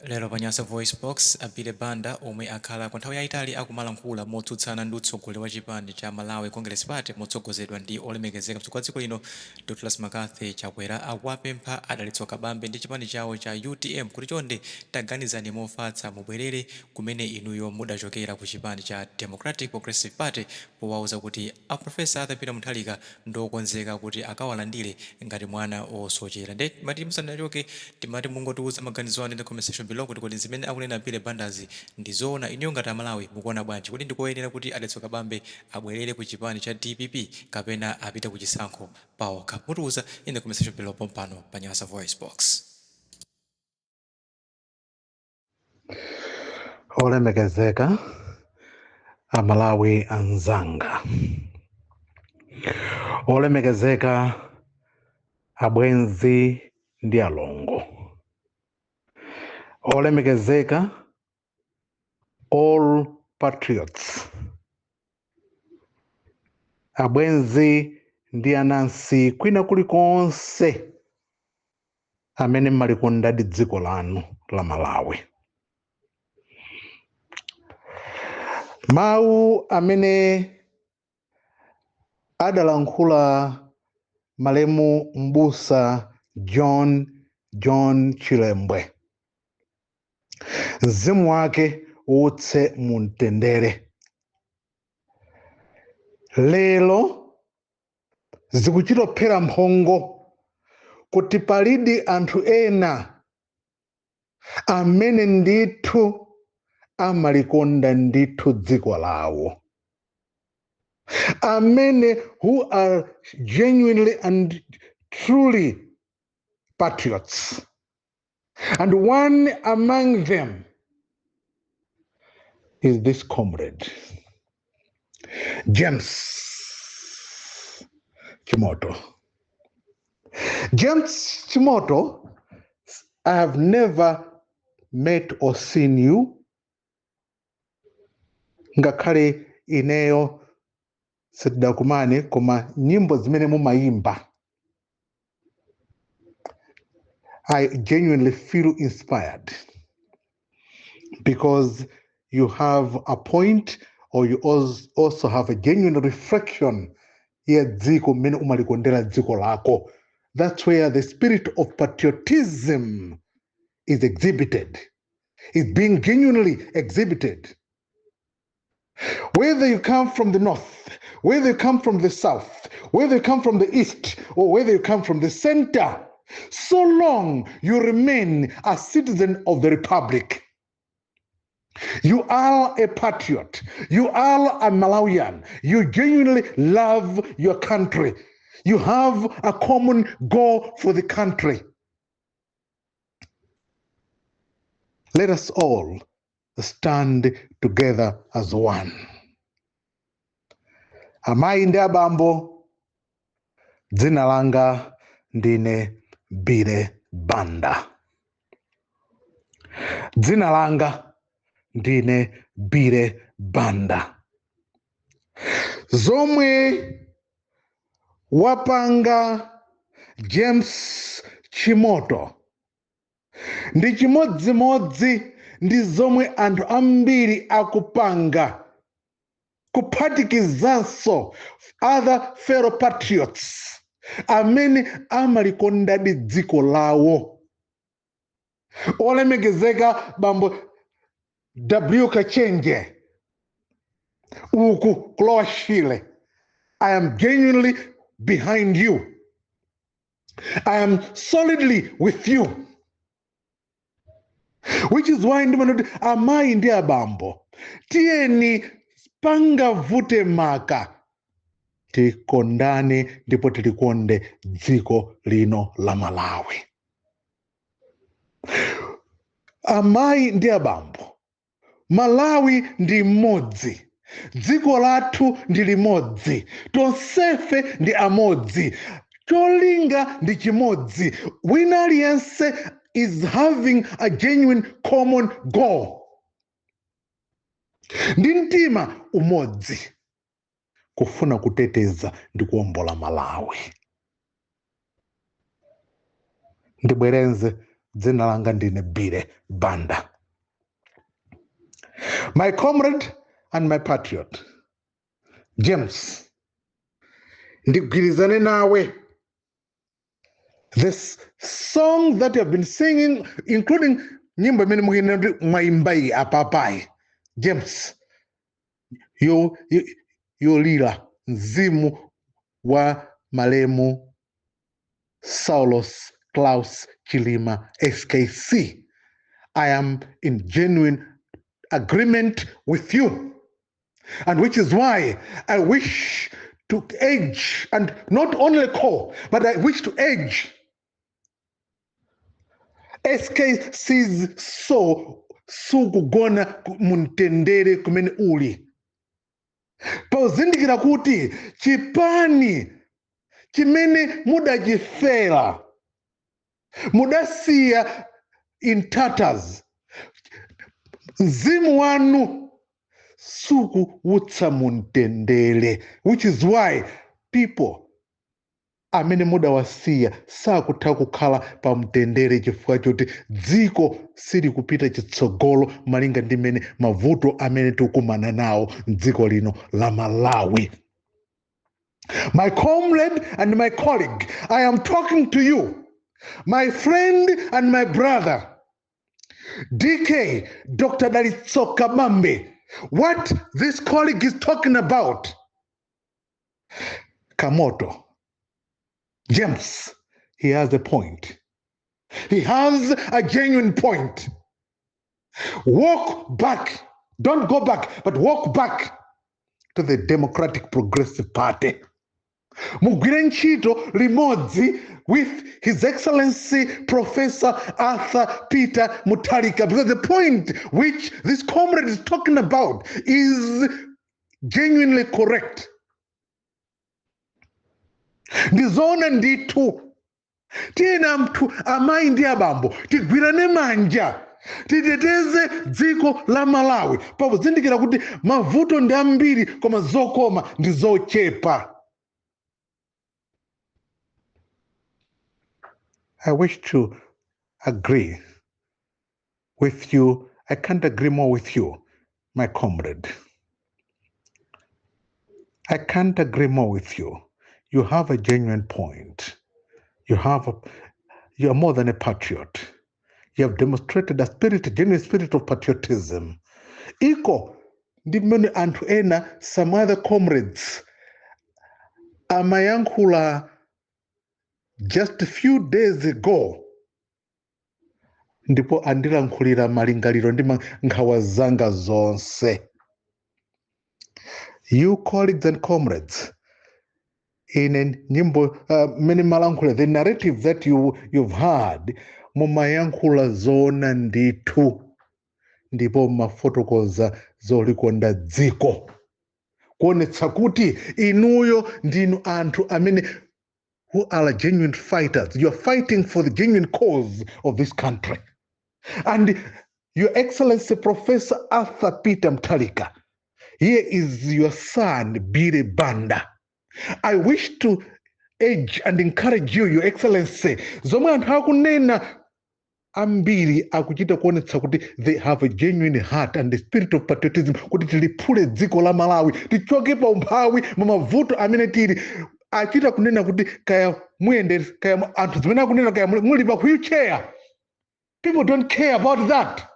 Lero pa Nyasa VoiceBox, a Billy Banda omwe akhala kwa nthawi yaitali akumalankhula motsutsana ndi utsogoleri wa chipani cha Malawi Congress Party motsogozedwa ndi olemekezeka mtsogoleri wa dziko lino Dr McCarthy Chakwera akuwapempha a Dalitso Kabambe ndi chipani chawo cha utm kuti chonde taganizani mofatsa mubwerere kumene inuyo mudachokera ku chipani cha Democratic Progressive Party powauza kuti a Prof Arthur Peter Mutharika ndiokonzeka kuti akawalandire ngati mwana osochera. Nde timati musanachoke timati mungotiuza maganizo anu in the comment section below kuti kodi zimene akunena a Billy Bandazi ndi zoona? Inuyo ngati aMalawi mukuona bwanji? Kodi ndikoyenera kuti a Dalitso Kabambe abwerere ku chipani cha dpp kapena apite ku chisankho paokha? Mutiuza in the comment section below pompano pa Nyasa VoiceBox. Olemekezeka Amalawi anzanga, olemekezeka abwenzi ndi alongo, olemekezeka all patriots, abwenzi ndi anansi kwina kulikonse amene mmalikondadi dziko lanu la Malawi. Mawu amene adalankhula malemu m'busa John John Chilembwe, mzimu wake uwutse mu mtendere. Lero zikuchitophera mphongo kuti palidi anthu ena amene ndithu amalikonda ndithu dziko lawo, amene who are genuinely and truly patriots, and one among them is this comrade James Chimoto. James Chimoto, I have never met or seen you, ngakhale ineyo sitidakumane, koma nyimbo zimene mumayimba I genuinely feel inspired because you have a point, or you also have a genuine reflection ya dziko mmene umalikondera dziko lako. That's where the spirit of patriotism is exhibited, is being genuinely exhibited. Whether you come from the north, whether you come from the south, whether you come from the east, or whether you come from the center, so long you remain a citizen of the republic. You are a patriot. You are a Malawian. You genuinely love your country. You have a common goal for the country. Let us all stand together as one. Amayi ndi abambo, dzina langa ndine Billy Banda. Dzina langa ndine Billy Banda. Zomwe wapanga James Chimoto ndi chimodzimodzi ndi zomwe anthu ambiri akupanga, kuphatikizanso other fellow patriots amene amalikondadi dziko lawo. Olemekezeka bambo W Kachenje uku ku Lower Shire, I am genuinely behind you. I am solidly with you. Which is why ndimanoti amayi ndi abambo, tiyeni pangavute maka tikondane ndipo tilikonde dziko lino la Malawi. Amayi ndi abambo, Malawi ndi mmodzi, dziko lathu ndi limodzi, tonsefe ndi amodzi, cholinga ndi chimodzi. Wina aliyense is having a genuine common goal ndi mtima umodzi, kufuna kuteteza ndi kuwombola Malawi. Ndibwerenze, Dzina langa ndine Billy Banda. My comrade and my patriot James, ndigwirizane nawe. This song that you have been singing, including nyimbo imene mukunena kuti mwayimbayi apapayi, James, yolira mzimu wa malemu Saulos Klaus Chilima SKC, I am in genuine agreement with you, and which is why I wish to urge, and not only call, but I wish to urge SKC's soul sukugona mumtendere kumene uli, pozindikira kuti chipani chimene mudachifera mudasiya in tatters, mzimu wanu sukuwutsa mumtendere, which is why people amene mudawasiya sakutha kukhala pa mtendere, chifukwa choti dziko silikupita chitsogolo malinga ndi mmene mavuto amene tikukumana nawo mdziko lino la Malawi. My comrade and my colleague, I am talking to you, my friend and my brother DK, Dr. Dalitso Kabambe. What this colleague is talking about, Kamoto James, he has a point. He has a genuine point. Walk back. Don't go back, but walk back to the Democratic Progressive Party. Mugwire ntchito limodzi with His Excellency Professor Arthur Peter Mutharika, because the point which this comrade is talking about is genuinely correct. Ndizoona ndithu. Tiyeni anthu, amayi ndi abambo, tigwirane manja, titeteze dziko la Malawi, pakuzindikira kuti mavuto ndi ambiri koma zokoma ndi zochepa. I wish to agree with you. I can't agree more with you, my comrade. I can't agree more with you. You have a genuine point. You are more than a patriot. You have demonstrated a spirit, a genuine spirit of patriotism. Iko ndi mmene anthu ena, some other comrades, amayankhula just a few days ago, ndipo andilankhulira malingaliro ndi nkhawa zanga zonse. You colleagues and comrades, in nyimbo mmene malankhula, the narrative that you've heard, mumayankhula zoona ndithu, ndipo mafotokoza zolikonda dziko, kuonetsa kuti inuyo ndinu anthu amene who are genuine fighters. You are fighting for the genuine cause of this country. And Your Excellency Professor Arthur Peter Mutharika, here is your son, Billy Banda. I wish to urge and encourage you, Your Excellency. Zomwe anthu akunena ambiri akuchita kuonetsa kuti they have a genuine heart and the spirit of patriotism, kuti tiliphule dziko la Malawi, tichoke pa umphawi, mu mavuto amene tili. Achita kunena kuti kaya muyende, kaya anthu zimene akunena, kaya muli pa wheelchair, people don't care about that.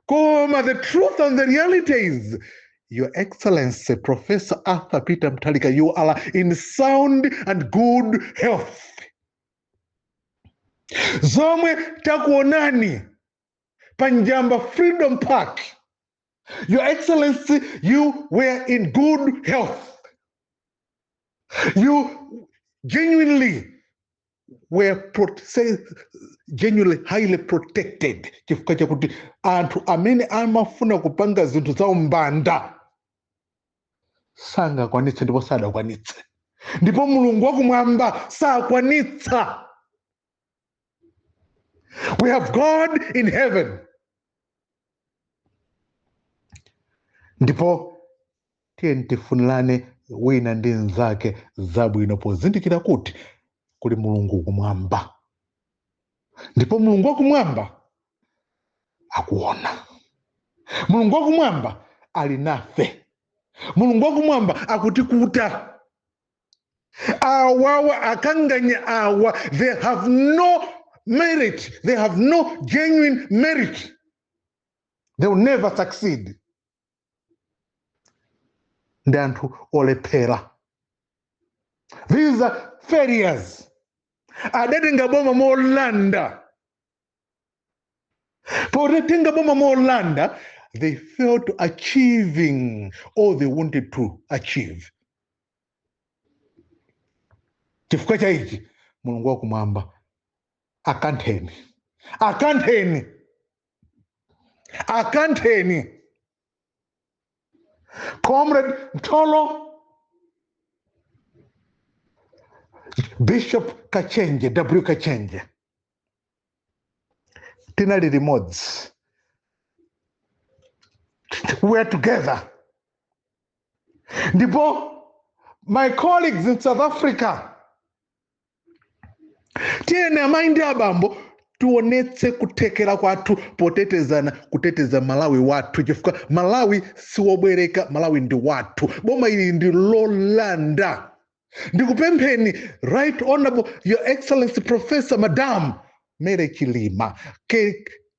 Koma the truth and the reality is, Your Excellency Professor Arthur Peter Mutharika, you are in sound and good health. Zomwe takuonani pa Njamba Freedom Park, Your Excellency, you were in good health. You genuinely were say, genuinely highly protected, chifukwa chakuti anthu amene amafuna kupanga zinthu za umbanda sangakwanitse, ndipo sadakwanitse, ndipo Mulungu wakumwamba sakwanitsa. We have God in heaven. Ndipo tiye tifunirane wina ndi mnzake zabwino, pozindikira kuti kuli Mulungu kumwamba. Ndipo Mulungu wakumwamba akuona, Mulungu wakumwamba ali nafe, Mulungu wakumwamba akutikuta. Awawa akanganya awa, they have no merit, they have no genuine merit, they will never succeed. Ndi anthu olephera. These are failures. Adatenga boma molanda. Potenga boma molanda, they failed to achieving all they wanted to achieve. Chifukwa cha ichi, Mulungu wakumwamba akantheni, akantheni, akantheni. Comrade Mtolo, Bishop Kachenje, W Kachenje, tinali limodzi, we are together. Ndipo my colleagues in South Africa, tiyeni amayi ndi abambo tionetse kuthekera kwathu potetezana, kuteteza Malawi wathu, chifukwa Malawi siwobwereka, Malawi ndi wathu. Boma ili ndi lolanda. Ndikupempheni, Right Honorable Your Excellency Professor Madam Mary Chilima,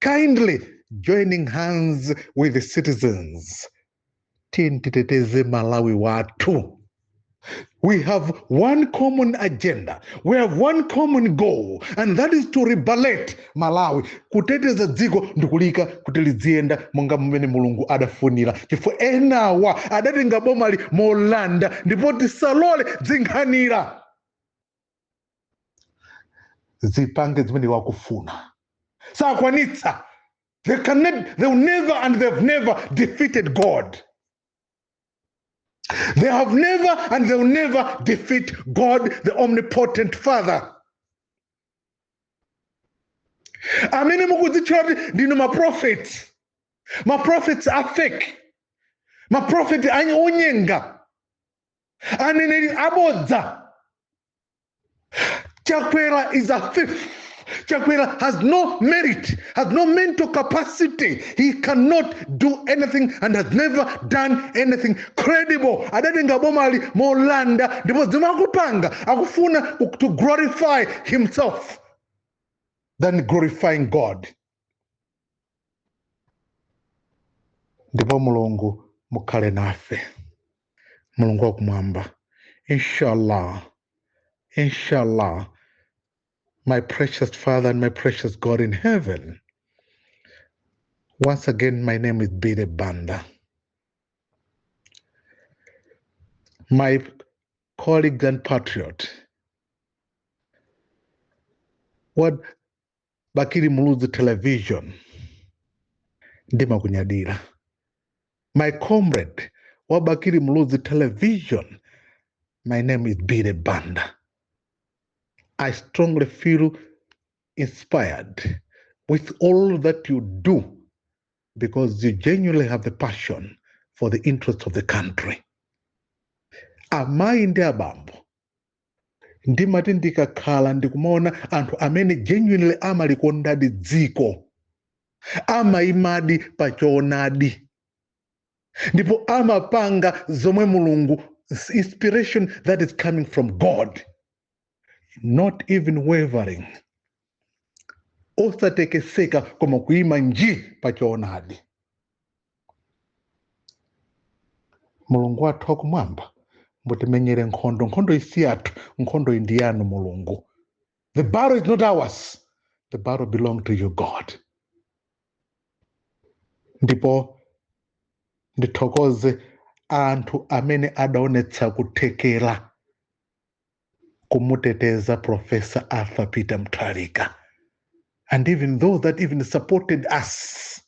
kindly joining hands with the citizens, tiyeni titeteze Malawi wathu. We have one common agenda. We have one common goal, and that is to liberate Malawi. Kuteteza dziko ndikulika kuti lidziyenda monga mmene Mulungu adafunira. Chifukwa enawa adatenga bomali molanda, ndipo tisalole zinkhanira zipange zimene wakufuna. Sakwanitsa. They cannot, they will never, and they've never defeated God. They have never and they will never defeat God, the omnipotent Father. Amene mukudzitchula kuti ndinu maprophets, maprophets a fake, maprophets onyenga, aneneri abodza. Chakwera is a thief. Chakwera has no merit, has no mental capacity. He cannot do anything and has never done anything credible. Adatenga bomali molanda, ndipo zimakupanga akufuna to glorify himself than glorifying God. Ndipo Mulungu mukhale nafe, Mulungu wakumwamba. Inshallah, inshallah, my precious Father and my precious God in heaven. Once again, my name is Billy Banda. My colleague and patriot, what Bakili Muluzi Television, ndimakunyadira. My comrade, wa Bakili Muluzi Television, my name is Billy Banda. I strongly feel inspired with all that you do because you genuinely have the passion for the interests of the country. Amayi ndi abambo, ndimati ndikakhala ndikumaona anthu amene genuinely amalikondadi dziko, amayimadi pachoonadi, ndipo amapanga zomwe Mulungu, inspiration that is coming from God, not even wavering, osatekeseka koma kuima nji pachoonadi. Mulungu wathu wakumwamba, mutimenyere nkhondo. Nkhondo isi yathu, nkhondo iyi ndi yanu Mulungu. The battle is not ours, the battle belongs to you God. Ndipo ndithokoze anthu amene adaonetsa kuthekera kumuteteza Professor Arthur Peter Mutharika, and even those that even supported us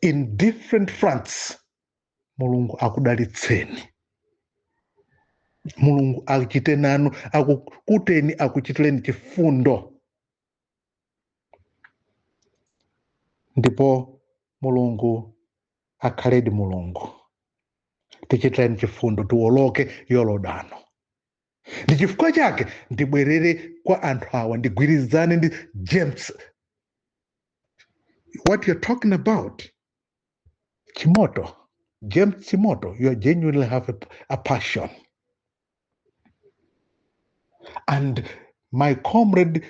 in different fronts. Mulungu akudalitseni, Mulungu achite nanu, akukuteni, akuchitireni chifundo. Ndipo Mulungu akhaledi Mulungu, tichitireni chifundo, tiwoloke Yorodano. Ndi chifukwa chake ndibwerere kwa anthu awa, ndigwirizane ndi James. What you're talking about, Chimoto, James Chimoto, you genuinely have a passion. And my comrade,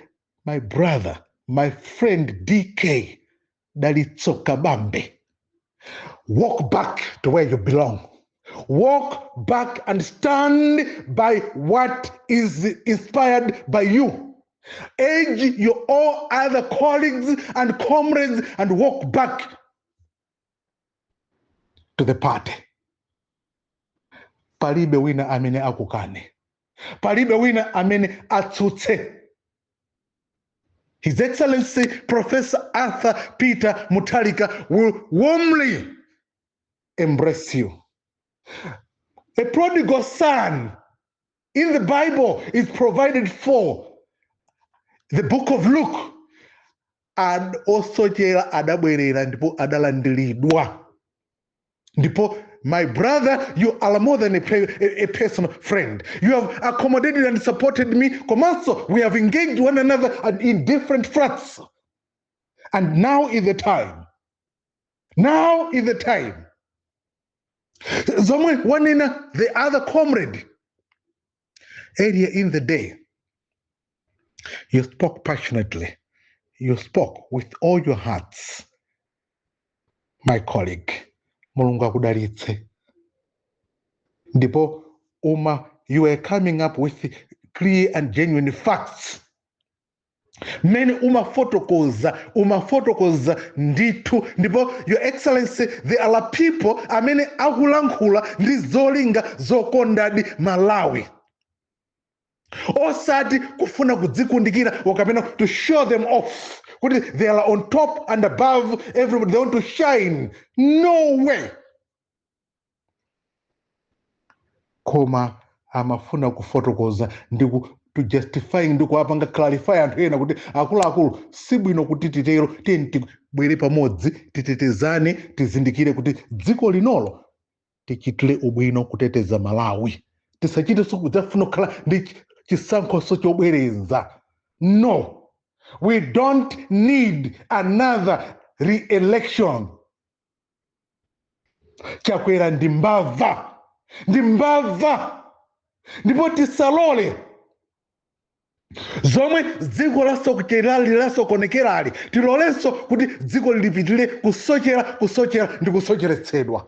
my brother, my friend DK Dalitso Kabambe, walk back to where you belong. Walk back and stand by what is inspired by you. Urge your all other colleagues and comrades and walk back to the party. Palibe wina amene akukane, palibe wina amene atsutse. His Excellency Professor Arthur Peter Mutharika will warmly embrace you. A prodigal son in the Bible is provided for. The book of Luke. And osochera adabwerera ndipo adalandiridwa. Ndipo my brother, you are more than a personal friend. You have accommodated and supported me. Komanso, we have engaged one another and in different fronts. And now is the time. Now is the time. Zomwe wanena the other comrade earlier in the day, you spoke passionately. You spoke with all your hearts. My colleague, Mulungu akudalitse. Ndipo uma you were coming up with clear and genuine facts. Mmene umafotokoza ndithu. Ndipo Your Excellency, there are people amene akulankhula ndi zolinga zokondadi Malawi, osati kufuna kudzikundikira kapena to show them off kuti they are on top and above everybody, they want to shine. No way. Koma amafuna kufotokoza ndi to justifying ndi kuwapanga clarify anthu ena kuti akuluakulu sibwino kuti titero, tiyeni tibwere pamodzi, titetezane, tizindikire kuti dziko linolo tichitire ubwino kuteteza Malawi, tisachitenso kudzafuna kukhala ndi chisankhoso chobwereza. No, we don't need another re-election. Chakwera ndi mbava, ndi mbava, ndipo tisalole zomwe dziko lasocherali lasokonekerali, tilolenso kuti dziko lipitire kusochera, kusochera ndi kusocheretsedwa.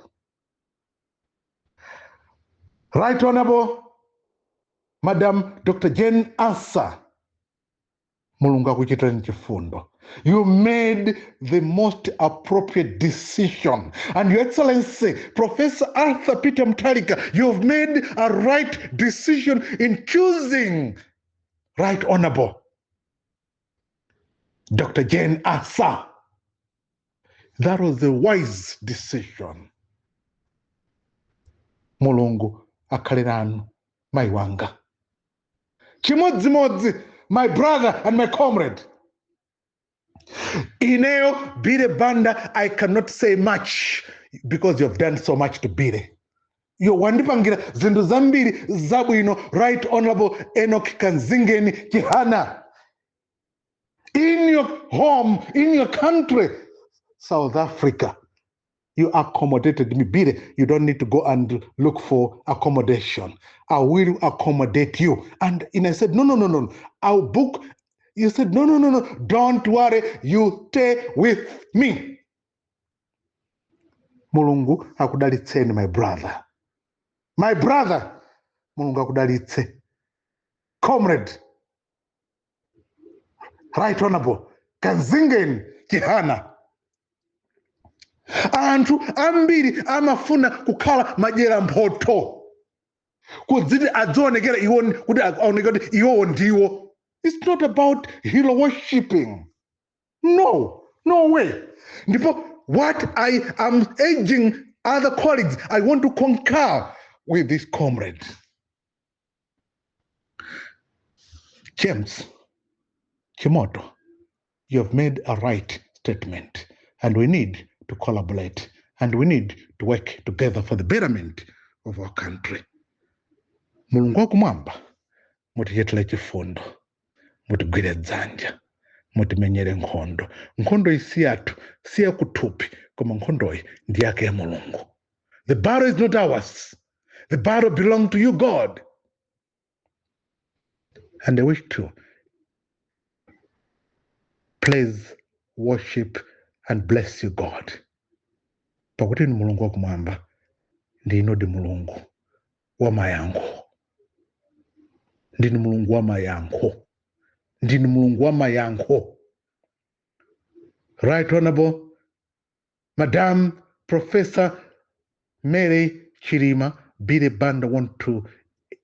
Right Honorable Madam Dr. Jane Ansah, Mulungu akuchitireni chifundo. You made the most appropriate decision. And Your Excellency, Professor Arthur Peter Mutharika, you've made a right decision in choosing Right Honorable Dr. Jane Ansah. That was a wise decision. Mulungu akhale nanu, mayi wanga. Chimodzimodzi, my brother and my comrade. Ineyo, Billy Banda, I cannot say much because you've done so much to Billy. Yo wandipangira zinthu zambiri zabwino, Right Honorable Enoch Kanzingeni Chihana. In your home, in your country, South Africa, you accommodated me. Billy, you don't need to go and look for accommodation. I will accommodate you. And I said, no, no, no, no, I'll book. You said, no, no, no, no, don't worry, you stay with me. Mulungu akudalitseni, my brother. My brother, Mulungu akudalitse. Comrade, Right Honorable Kanzingeni Chihana. Anthu ambiri amafuna kukhala madyera mphotho kudziti adzionekera iwo, kuti aoneke kuti iwowo ndiwo. It's not about hero worshiping. No, no way. Ndipo what I am urging other colleagues, I want to concur with this comrade James Chimoto. You have made a right statement, and we need to collaborate, and we need to work together for the betterment of our country. Mulungu wakumwamba Mutichitire chifundo, mutigwire dzanja, mutimenyere nkhondo. Nkhondo iyi si yathu, si yakuthupi, koma nkhondoyi ndi yake ya Mulungu. The battle is not ours. The battle belongs to you, God. And I wish to praise, worship and bless you, God, pakuti inu Mulungu wakumwamba ndinu Mulungu wa mayankho, ndinu Mulungu wa mayankho, ndinu Mulungu wa mayankho. Right Honorable Madam Professor Mary Chilima, Billy Banda want to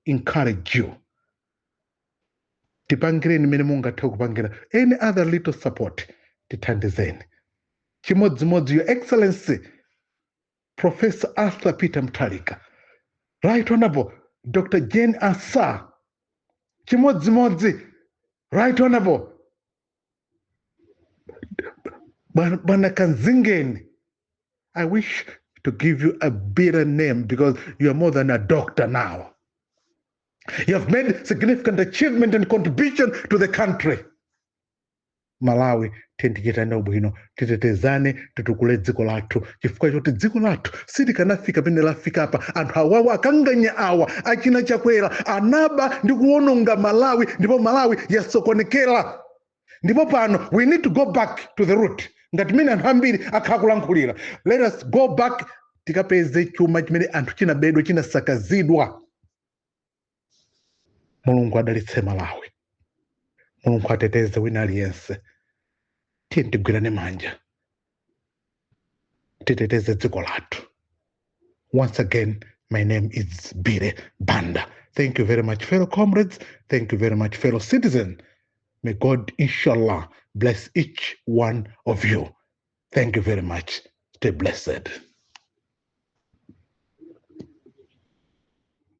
encourage you. Tipangireni mene mungathe kupangira any other little support, tithandizeni. Chimodzimodzi Your Excellency Professor Arthur Peter Mutharika, Right Honorable Dr Jane Ansah, chimodzimodzi Right Honorable Bwana Kanzingeni. I wish to give you a better name because you are more than a doctor now. You have made significant achievement and contribution to the country. Malawi, tichitane bwino, titetezane, titukule dziko lathu, chifukwa choti dziko lathu silikanafika pene lafika apa. Anthu awawa akanganya awa achina Chakwera anaba ndi kuwononga Malawi, ndipo Malawi yasokonekera. Ndipo pano we need to go back to the root. Ngati mene anthu ambiri akhala kulankhulira, let us go back tikapeze chuma chimene anthu chinabedwa, chinasakazidwa. Mulungu adalitse Malawi, Mulungu ateteze wina aliyense. Tiye tigwirane manja, titeteze dziko lathu. Once again, my name is Billy Banda. Thank you very much, fellow comrades. Thank you very much, fellow citizen. May God, inshallah, bless each one of you. Thank you very much. Stay blessed.